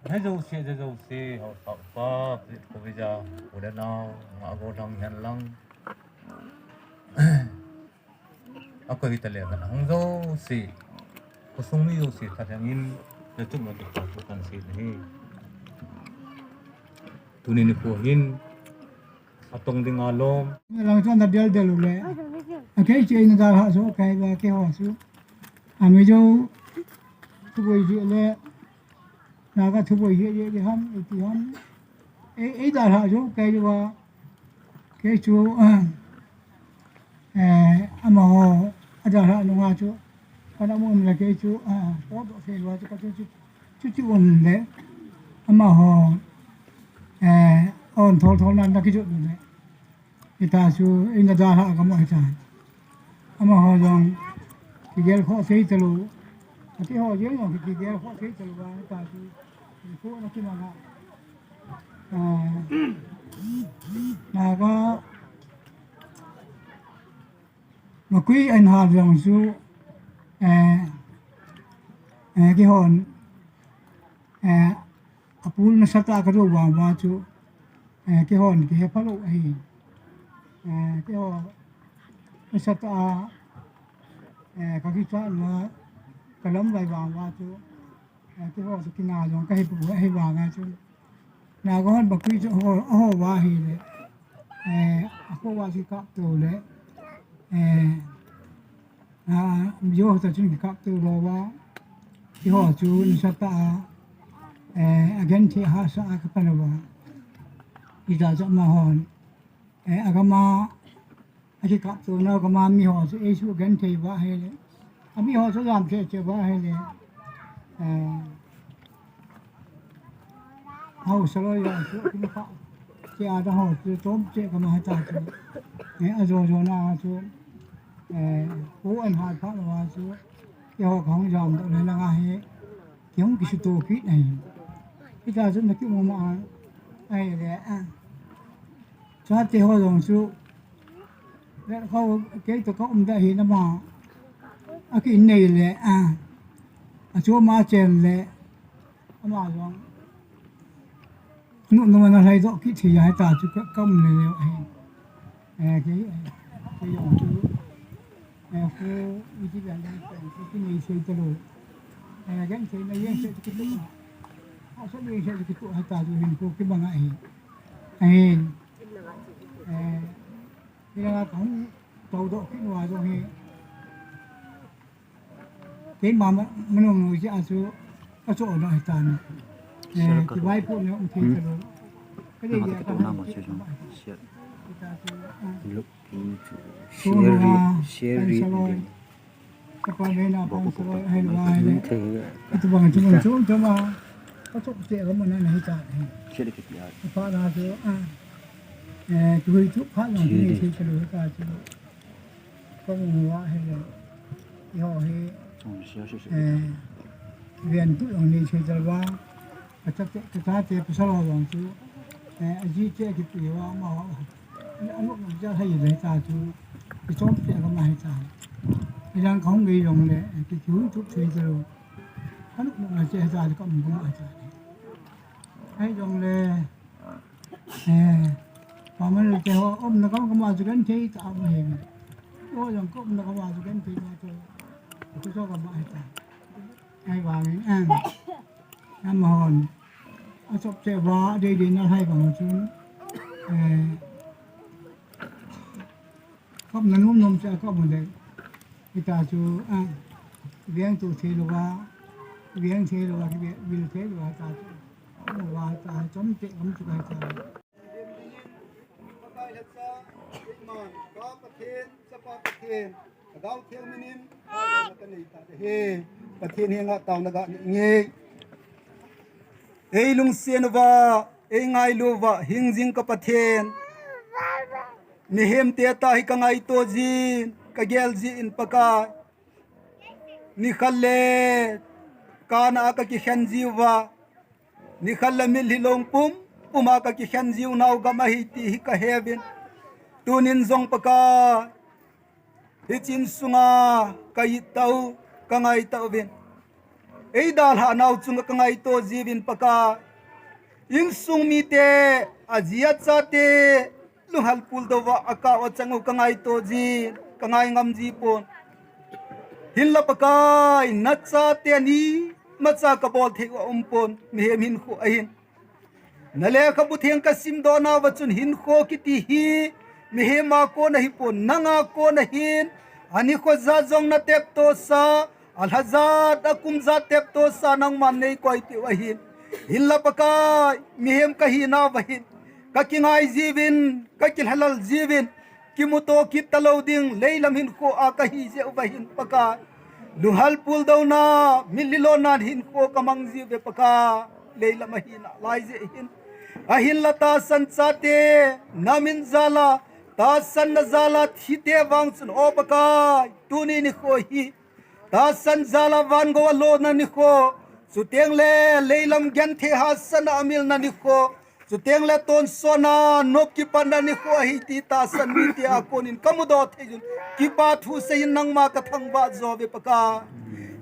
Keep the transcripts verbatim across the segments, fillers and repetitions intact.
He jouse, je jouse, ho, ho, pa, pu, pu, ja, pu le nao, nga go thang hen lang. A koi ta le kan hang jouse. Ko sung mi jouse ta thang in, le chum lo tu pa tu kan si ni. Tuni nikho hin, atong ding alom. Lang chon da del del le. A kei che in da ha so kai ba ke ho su. A mi jo, tu boi ji le. Naga thuboi hi, hi, hi ham, iti ham. Ei, ei dalhah chu, kei chu a, kei chu, ah, eh, amaho, adalhah nunga chu, kana mu um le kei chu, ah, podoh thei lou chu, ka chu, chu, chu, chu um le, amaho, eh, on thol thol nan na kijot le. Hita chu, in adalhah ka mo hita. Amaho jong, kigel khoh thei talou. Ati ho jeng jong, kigel khoh thei talou, hita chu, in khu na kimang a. Ah, Naga, Makui in ha jong chu, eh, eh, kihon, eh, apul nasatah a ka do vang va chu, eh, kihon kihe phalou ahi. Eh, kihon nasatah a, eh, ka kichat na ka lam vai vang va chu, eh, kihon chu kinga jong ka hi pu ahi vang a chu. Naga hon Makui chu ho, ho va hi le. Eh, a ho va chu kap to le. Eh, Ah, jo ta chun kikap tu lo va. Kiho chu nasatah a, eh, agenthei hahsa a ka pan uva. Ita cha ma hon. Eh, agama, akikap tu na agama mi ho chu, eh, chu agenthei va hele. Ami ho chu jam che che va hele. Eh, Hausa loi jong chu, kin kha. Che a da ho chu, chom che ka ma ta chu. Eh, ajo jo na chu. Eh, ko an ha pha lo chu. Ke ho khong jam do le la nga he. Ke hung ki su to ki nai. Ita chu na ki mo ma. Ai le a. Cha te ho jong chu. Le ko ke to ko um da hi na ma. A ki nei le a. A chu ma chen le. Ama jong. Nu, nu, na lai doh kit thei a, hita chu ka, ka um le le ahi. Eh, kei, eh, kei jong chu. Eh, khu, i ti dan dan, khu, ki nei sei ta lo. Eh, gan sei na yen sei ki tu. A so yen sei ki tu, hita chu hin khu ki bang ahi. Ahin. Eh, kei la ka hung, tau doh kit nu a jong hi. Keima ma, manung nu jeh a chu, ka chu ona hi tan. Eh, kivaipohna um thei ta lou. Ka dei dia ka hon. Share, share. Ka chu, ah. Look into share, share. Ka pa le na pan saloi, hai lo, hai le. Ka tu bang chu, chu, chu ma. Ka chu che ka mo na na hi ta. Share ki ya. Ka pa na chu, ah. Eh, tu hi chu, pa na ni thei ta lou ka chu. Ka mu a hi le, i ho hi, eh, rian tu jong ni sei tal va, ka chate, ka chate pasal ho jong chu, eh, a ji che ki pi va ma ho, a nu ja hai le ta chu, ki chom te ka ma hai ta. I dang ka hung gei jong le, eh, ki chu tu sei tal va, a nu na che ta ka mu ka ma hai ta. Hai jong le, Eh, pa man te ho, um na kam kam a chu kan thei ta ma he. O jong ko um na kam a chu kan thei ta chu. Ku so kam a he ta. Ai ba min, eh. Nam hon. A chop che ba, dei dei na hai ba chu. Eh. Kap na nom nom cha kap mo de. Ita chu, ah, viang tu thei lou va, viang thei lou va, vil thei lou va ta chu. Lou va ta, chom te kam chu ka ta. Pathen, Chapa Pathen, Lhagao Theng min in, ka nei ta de he. Pathen henga taona ga nei nge. Ei lungset uva, ei ngailu uva, hing jing ka Pathen. Mihem te ta hi ka ngaito jin, ka gel jin Pakai. Nikhat le kana a ka kikhen jiu va. Nikhat le mitlhi long pum pum a ka kikhen jiu nau gam ahi ti hi ka he uvin. Tunin jong Pakai. Hiche insunga ka it tau, ka ngai tauvin. eidalhah nau chunga kangaito jiuvin Pakai. Insung mite, aji achate, lunghel puldouva akah u achang u kangaito jin, kangai ngam jipon. Hinla Pakai, nachate ni macha kabol thei u aumpon, mihem hinkho ahin. Nalekhabu theng kasimdoh nauva chun hinkho kiti hi mihem a kon ahipon, nanga kon ahin. Anikho jat jong nateptosa, alhajat, akumjat teptosa nangman neikoipeh u ahin. Hinla Pakai, mihem kahinauva hin kakingai jiuvin, kakilhalal jiuvin, kimuto kit talou ding leilam hinkho a kahi jeh uva hin Pakai, lunghel puldouna, mitlhi lonna hinkho kamang jiuve Pakai, leilam ahina lai jeh hin. Ahinla tahsan chate, namin jala, tahsanna jala thite vang chun, O Pakai, tuni nikho hi tahsan jala vangou alona nikho, chutengle leilam genthei hahsatna amilna nikho, chutengle tonsotna nop kipatna nikho ahi ti tahsan mite a konin kamudoh thei jun, kipa thu seiyin nangma kathangvah jouve Pakai.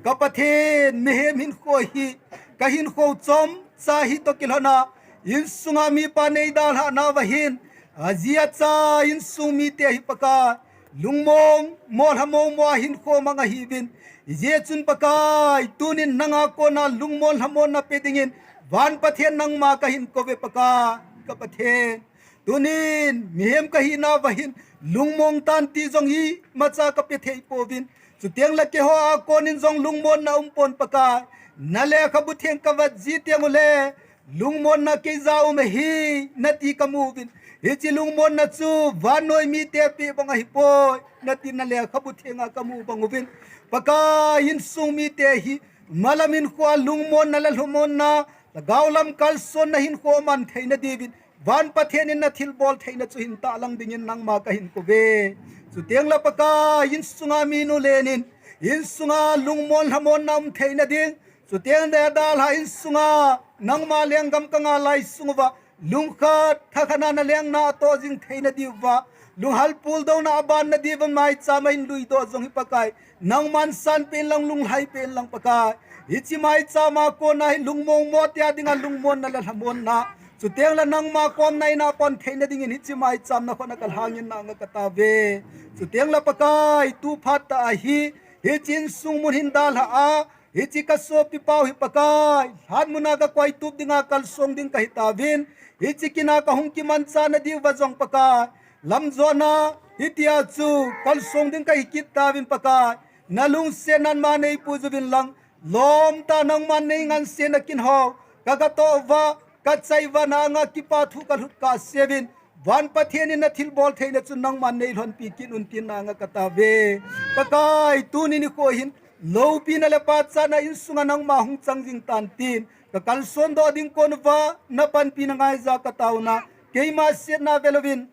Ka Pathen, mihem hinkho hi kahinkho chomcha hitoh kilhona, insunga mipa neidalhah nauva hin, aji acha insung mite hi Pakai, lungmong, molha momo a hinkho mang ahiuvin. Hijeh chun Pakai, tunin nanga kona lungmon lhamonna pe dingin, van Pathen nangma kahin kouve Pakai, ka Pathen. Tunin mihem kahinauva hin lungmong tan ti jong imacha kape thei pouvin. Chutengle keiho a konin jong lungmonna umpon Pakai. Nalekhabu theng kavet ji teng ule, lungmonna keija um ahi, nati kamu uvin. Hiche lungmonna chu vannoi mite apeh bang ahipoi, nati nalekhabu thenga kamu bang uvin. Pakai, insung mite hi malam hinkhoa lungmonna le lhamonna, lhagao lam kalsonna hinkho man theina diuvin, van Pathen in nathilbol theina chu hin tahlang dingin nangma kahin kouve. Chutengle Pakai, insunga minu len in, insunga lungmon lhamonna um theina ding, chutengle adalhah insunga nangma lenggam kangah lai sung uva, lungkhat thakhatna nalengna atoh jing theina diuva, lunghel puldouna abanna diuva maicham a hin luidoh jong hi Pakai, nangman sanpeh inlang, lunglhaipeh inlang Pakai. Hiche maicham a kona hi lungmong mo tia dinga lungmonna le lhamonna, chutengle nangma komna ina pon theina dingin hiche maicham nakhut a kalhangin nanga katao uve. Chutengle Pakai, tu phat tah a hi, hiche insung mun hin dalhah a, hiche kasopipau hi Pakai, lhatmuna kakoitup dinga kalsong ding kahitauvin, hiche kin a kahung kimanchahna diuva jong Pakai, lamjona hitia chu kalsong ding kahi kit tauvin Pakai, nalungsetnan ma neipuijuvin lang, lomtah nangman neingansena kin ho kagatoh uva, kachai uva, nanga kipa thu kalhut kahseuvin, van Pathen in nathilbol theina chu nangman neilhonpi kit un tin nanga katao uve. Pakai, tuni nikho hin loupina le pachatna insunga nangma hung chang jing tan tin, kakalsondoh ding kon uva napanpina ngaija kataona, keima setna velouvin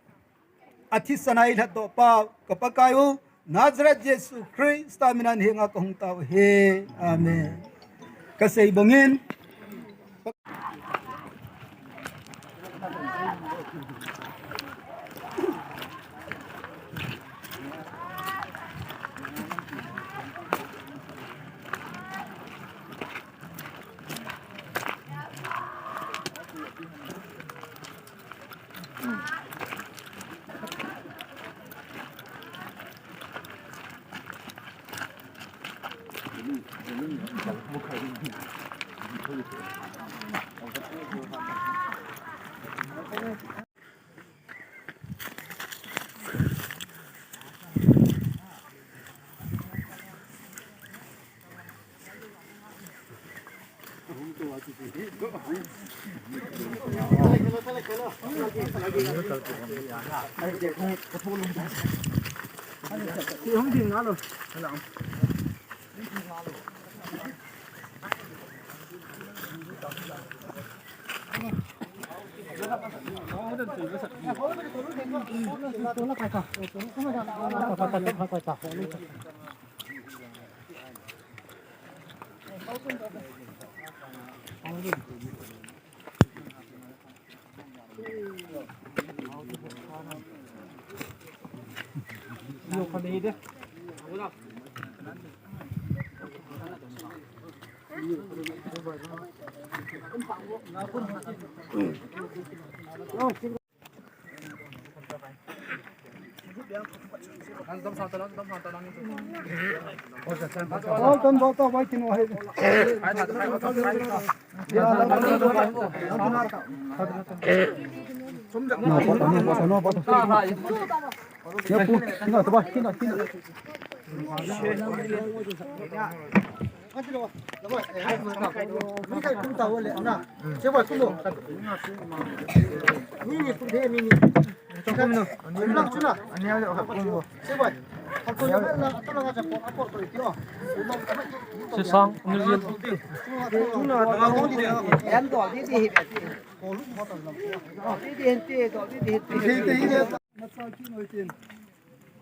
athisan a eilhatdoh pau ka Pakai u, Nazareth Jesu Christa mina nahenga kahung tao ahi. Amen. Kasei bangin,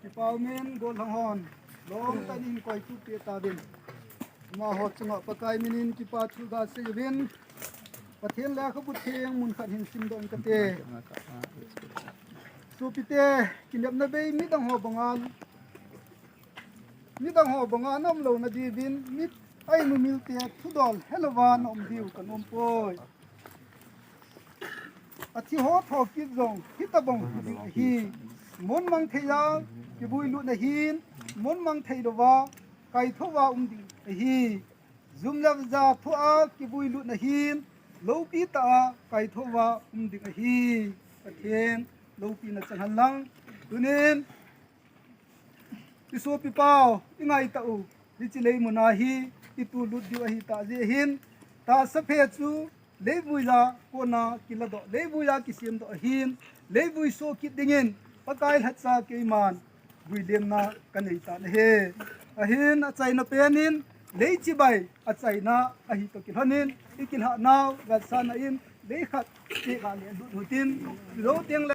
Kipa umin, gollhang hon, lom tah in koi tup peh tauvin. Amaho chunga Pakai minin kipa thu gasei uvin. Pathen lekhabu theng mun khat hin simdoh inge kati. Sopite, kinepna bei midang ho banga, midang ho banga naum louna diuvin, mi a-in umilte thudol helouva naum diu kanom poi. Athi ho thokit jong hitobang hiding ahi. Mun mang thei a kivui lut nahin, mun mang thei louva kaithouva um ding ahi. Jum le ja thoa kivui lut nahin, loupi tah a kaithouva um ding ahi. Pathen loupina chang hen lang. Tunin isopi pau, ingaitah u, hiche leimuna hi itu lut diu ahitah jeh hin, tahsa phe chu leivui a kona kiladoh, leivui a kisemdoh ahin, leivui soh kit dingin Pakai lhacha keiman vuilemna kanei tan ahi. Ahin achaina penin leichibai achaina ahi toh kilhonin, ikilhah nau vetsahna in leikhat teka le lut utin, lo teng le.